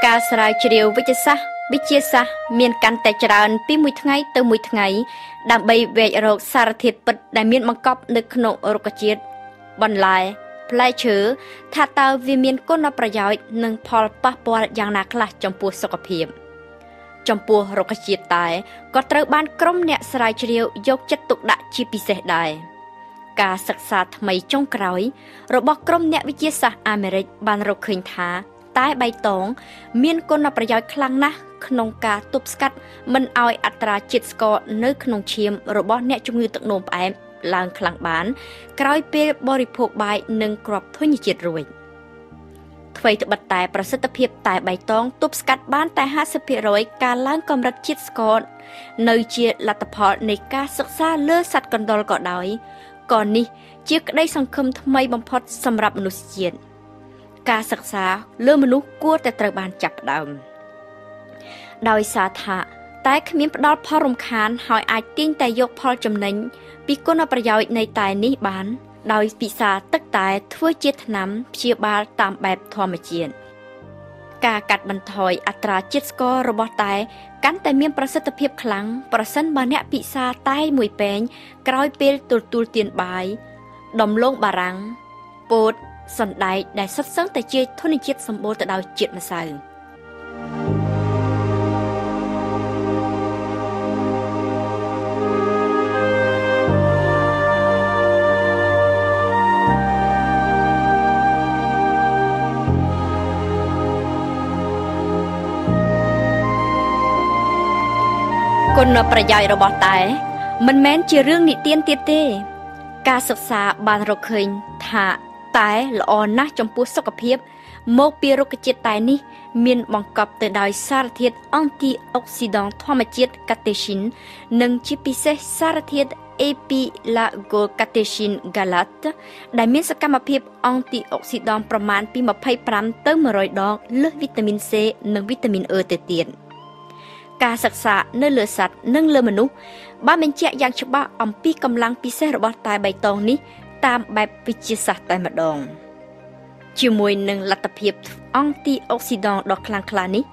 ការស្រាវជ្រាវវិទ្យាសាស្ត្រវិទ្យាសាស្ត្រមានកាន់តែច្រើនពីមួយថ្ងៃទៅមួយថ្ងៃដើម្បីវែករកសារធាតុពិតដែលមានបង្កប់នៅក្នុងរុក្ខជាតិបន្លែផ្លែឈើថាតើវាមានគុណប្រយោជន៍និងផលប៉ះពាល់យ៉ាងណាខ្លះចំពោះសុខភាពចំពោះរុក្ខជាតិតែក៏ត្រូវបានក្រុមអ្នកស្រាវជ្រាវយកចិត្តទុកដាក់ជាពិសេសដែរការសិក្សាថ្មីចុងក្រោយរបស់ក្រុមអ្នកវិទ្យាសាស្ត្រអាមេរិកបានរកឃើញថាតែបៃតងមានគុណប្រយោជន៍ខ្លាំងណាស់ក្នុងការទប់ស្កាត់មិនឲ្យអត្រាជាតិស្ករនៅក្នុងឈាមរបស់អ្នកជំងឺទឹកនោមផ្អែមឡើងខ្លាំងបានក្រោយពេលបរិភោគបាយនិងគ្រាប់ធញ្ញជាតិរួចថ្វីត្បិតតែប្រសិទ្ធភាពតែបៃតងទប់ស្កាត់បានតែ 50% ការឡើងកម្រិតជាតិស្ករនៅជាលទ្ធផលនៃការសិក្សាលើសត្វកណ្ដុរក៏ដោយក៏នេះជាក្តីសង្ឃឹមថ្មីបំផុតសម្រាប់មនុស្សជាតិការសិក្សាលើមនុស្សគួរតែត្រូវបានចាប់ផ្ដើមដោយសារថាតែគ្មានផ្ដល់ផលរំខានហើយអាចទាញតែយកផលចំណេញពីគុណប្រយោជន៍នៃតែនេះបានដោយពិសាទឹកតែធ្វើជាថ្នាំព្យាបាលតាមបែបធម្មជាតិការកាត់បន្ថយអត្រាជាតិស្កររបស់តែកាន់តែមានប្រសិទ្ធភាពខ្លាំងប្រសិនបើអ្នកពិសាតែមួយពែងក្រោយពេលទទួលទានបាយដំឡូងបារាំងពោតសណ្ដែកដែលសុទ្ធសឹងតែជាធនជាតិសម្បូរទៅដោយជាតិម្សៅគុណប្រយោជន៍របស់តែមិនមែនជារឿងនិទានទៀតទេការសិក្សាបានរកឃើញថាតែល្អណាស់ចំពោះសុខភាពមកពីរុក្ខជាតិតែនេះមានបង្កប់ទៅដោយសារធាតុអង់ទីអុកស៊ីដង់ធម្មជាតិកាតេឈីននិងជាពិសេសសារធាតុអេពីឡាហ្គោកាតេឈីនហ្គាឡាតដែលមានសកម្មភាពអង់ទីអុកស៊ីដង់ប្រមាណពី25ទៅ100ដងលើសវីតាមីន C និងវីតាមីន E ទៅទៀតការសិក្សានៅលើសត្វនិងលើមនុស្សបានបញ្ជាក់យ៉ាងច្បាស់អំពីកម្លាំងពិសេសរបស់តែបៃតងនេះតាមបែបវិទ្យាសាស្ត្រតែម្ដងជាមួយនឹងលទ្ធភាពអង់ទីអុកស៊ីដង់ដ៏ខ្លាំងក្លានេះ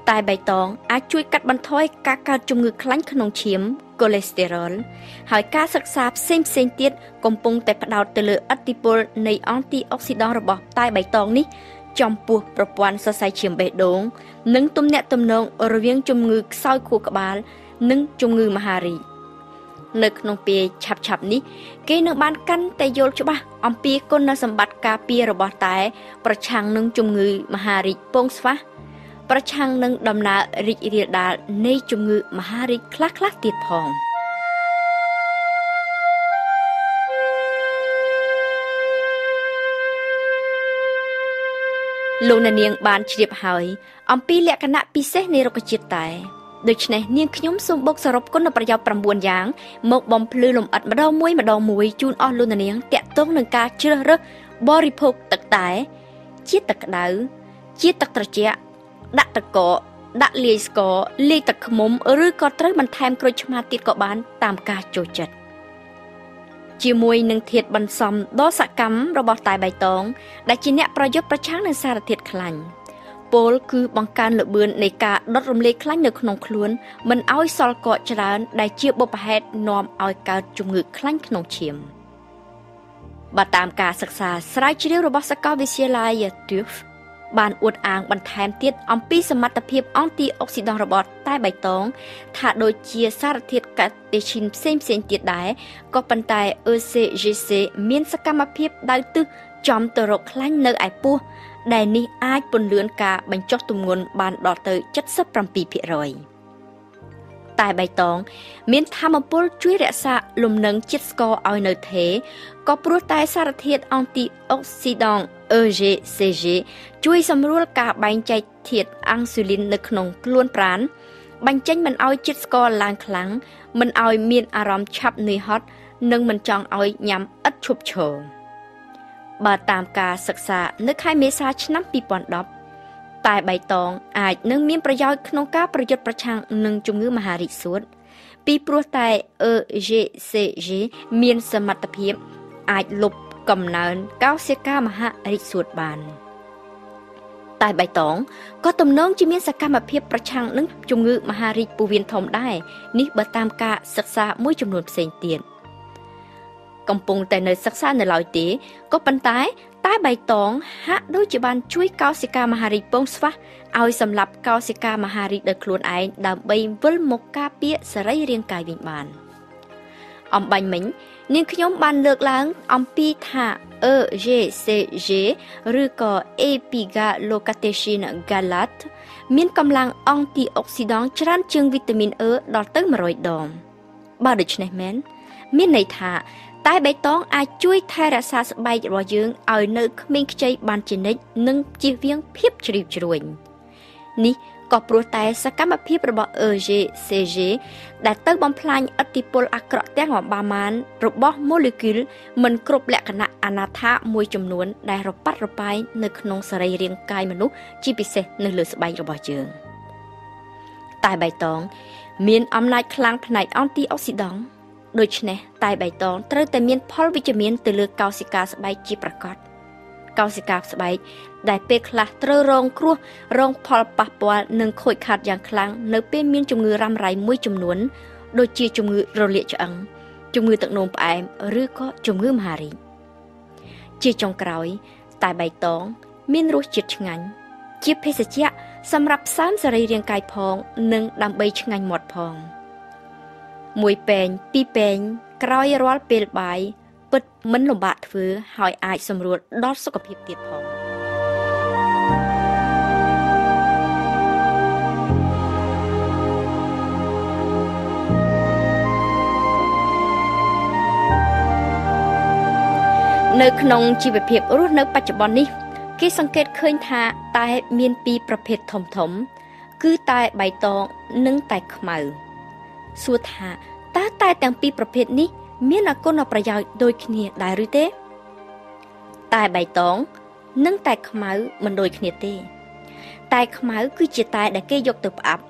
តែបៃតងអាចជួយកាត់បន្ថយការកើតជំងឺខ្លាញ់ក្នុងឈាមកូលេស្តេរ៉ុលហើយការសិក្សាផ្សេងៗទៀតកំពុងតែផ្ដោតទៅលើឥទ្ធិពលនៃអង់ទីអុកស៊ីដង់របស់តែបៃតងនេះចំពោះប្រព័ន្ធសរសៃឈាមបេះដូងនិងទំនាក់ទំនងរវាងជំងឺខ្សោយខួរក្បាលនិងជំងឺមហារីកនៅក្នុងពេលឆាប់ៗនេះគេនឹងបានកាន់តែយល់ច្បាស់អំពីគុណសម្បត្តិការពាររបស់តែប្រឆាំងនឹងជំងឺមហារីកពងស្វាស់ប្រឆាំងនឹងដំណើររីករាលដាលនៃជំងឺមហារីកខ្លះៗទៀតផងលោកអ្នកនាងបានជ្រាបហើយអំពីលក្ខណៈពិសេសនៃរុក្ខជាតិតែដូច្នេះនាងខ្ញុំសូមបូកសរុបគុណប្រយោជន៍9យ៉ាងមកបំភ្លឺលម្អិតម្ដងមួយម្ដងមួយជូនអស់លោកអ្នកនាងទាក់ទងនឹងការជ្រើសរើសបរិភោគទឹកតែជាទឹកក្តៅជាទឹកត្រជាក់ដាក់ទឹកកកដាក់លាយស្ករលាយទឹកឃ្មុំឬក៏ត្រូវបន្ថែមក្រូចឆ្មាទៀតក៏បានតាមការចូលចិត្តជាមួយនឹងធាតុបន្សំដ៏សកម្មរបស់តែបៃតងដែលជាអ្នកប្រយុទ្ធប្រឆាំងនឹងសារធាតុខ្លាញ់ពោលគឺបង្កើនល្បឿននៃការដុតរំលាយខ្លាញ់នៅក្នុងខ្លួនមិនឲ្យសល់កកច្រើនដែលជាបុព្វហេតុនាំឲ្យកើតជំងឺខ្លាញ់ក្នុងឈាមបើតាមការសិក្សាស្រាវជ្រាវរបស់សាកលវិទ្យាល័យ TÜV បានអួតអាងបន្ថែមទៀតអំពីសមត្ថភាពអង់ទីអុកស៊ីដង់របស់តែបៃតងថាដូចជាសារធាតុកាតេឈីនផ្សេងៗទៀតដែរក៏ប៉ុន្តែ ECGC មានសកម្មភាពដៅទិសចំទៅរកខ្លាញ់នៅឯពោះដែលនេះអាចពន្លឿនការបញ្ចុះទម្ងន់បានដល់ទៅ 77% តែបៃតងមានធម៌ពលជួយរក្សាលំនឹងជាតិស្ករឲ្យនៅថេរក៏ព្រោះតែសារធាតុអង់ទីអុកស៊ីដង់ EGCG ជួយសម្រួលការបែងចែកធាតុអាំងស៊ូលីននៅក្នុងខ្លួនប្រាណបញ្ចេញមិនឲ្យជាតិស្ករឡើងខ្លាំងមិនឲ្យមានអារម្មណ៍ឆាប់នឿយហត់និងមិនចង់ឲ្យញ៉ាំឥតឈប់ឈរបើតាមការសិក្សានៅខែមេសាឆ្នាំ2010តែបៃតងអាចនឹងមានប្រយោជន៍ក្នុងការប្រយុទ្ធប្រឆាំងនឹងជំងឺមហារីកសួតពីព្រោះតែ EGCG មានសមត្ថភាពអាចលុបកំណើនកោសិកាមហារីកសួតបាន។ តែបៃតងក៏ទំនងជាមានសកម្មភាពប្រឆាំងនឹងជំងឺមហារីកពោះវៀនធំដែរនេះបើតាមការសិក្សាមួយចំនួនផ្សេងទៀតកំពុងតែនៅសិក្សានៅឡើយទេក៏ប៉ុន្តែតែបៃតងហាក់ដូចជាបានជួយកោសិកាមហារីកពងស្វាស់ឲ្យសម្លាប់កោសិកាមហារីកដោយខ្លួនឯងដើម្បីវិលមកការពារសរីរាង្គកាយវិញបានអំបញ្ញមិញនាងខ្ញុំបានលើកឡើងអំពីថា EGCG ឬក៏ Epigallocatechin gallate មានកម្លាំងអង់ទីអុកស៊ីដង់ច្រើនជាងវីតាមីន E ដល់ទៅ100ដងបើដូច្នេះមែនមានន័យថាតែបៃតងអាចជួយថែរក្សាស្បែករបស់យើងឲ្យនៅក្មេងខ្ចីបានជានិច្ចនិងជៀសវាងភាពជ្រីវជ្រួញនេះក៏ព្រោះតែសកម្មភាពរបស់ EGCG ដែលទៅបំផ្លាញឥទ្ធិពលអាក្រក់ទាំងអបាមានរបស់ម៉ូលេគុលមិនគ្រប់លក្ខណៈអនាថាមួយចំនួនដែលរប៉ាត់រប៉ាយនៅក្នុងសរីរាង្គកាយមនុស្សជាពិសេសនៅលើស្បែករបស់យើងតែបៃតងមានអំណាចខ្លាំងផ្នែកអង់ទីអុកស៊ីដង់ដូច្នេះតែបៃតងត្រូវតែមានផលវិជ្ជមានទៅលើកោសិកាស្បែកជាប្រាកដកោសិកាស្បែកដែលពេលខ្លះត្រូវរងគ្រោះរងផលប៉ះពាល់និងខូចខាតយ៉ាងខ្លាំងនៅពេលមានជំងឺរ៉ាំរ៉ៃមួយចំនួនដូចជាជំងឺរលាកឆ្អឹងជំងឺទឹកនោមផ្អែមឬក៏ជំងឺមហារីកជាចុងក្រោយតែបៃតងមានរសជាតិឆ្ងាញ់ជាភេសជ្ជៈសម្រាប់ផ្សើមសរីរាង្គកាយផងនិងដើម្បីឆ្ងាញ់មាត់ផងមួយពែងពីរពែងក្រោយរាល់ពេលបាយពិតមិនលំបាកធ្វើហើយអាចសម្រួលដល់សុខភាពទៀតផងនៅក្នុងជីវភាពរស់នៅបច្ចុប្បន្ននេះគេសង្កេតឃើញថាតែមានពីរប្រភេទធំៗគឺតែបៃតងនិងតែខ្មៅសួរថាតើតែទាំងពីរប្រភេទនេះមានគុណប្រយោជន៍ដូចគ្នាដែរឬទេតែបៃតងនិងតែខ្មៅមិនដូចគ្នាទេតែខ្មៅគឺជាតែដែលគេយកទៅផ្អាប់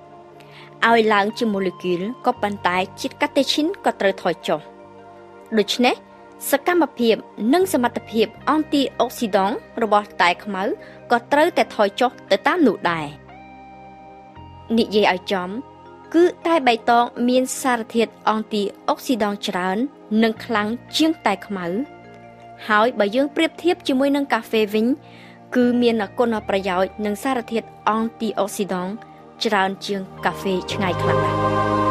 ឲ្យឡើងជាម៉ូលេគុលក៏ប៉ុន្តែជាតិកាតេឈីនក៏ត្រូវថយចុះដូច្នេះសកម្មភាពនិងសមត្ថភាពអង់ទីអុកស៊ីដង់របស់តែខ្មៅក៏ត្រូវតែថយចុះទៅតាមនោះដែរនិយាយឲ្យចំគឺតែបៃតងមានសារធាតុអង់ទីអុកស៊ីដង់ច្រើននិងខ្លាំងជាងតែខ្មៅហើយបើយើងប្រៀបធៀបជាមួយនឹងកាហ្វេវិញគឺមានគុណប្រយោជន៍និងសារធាតុអង់ទីអុកស៊ីដង់ច្រើនជាងកាហ្វេឆ្ងាយខ្លាំងណាស់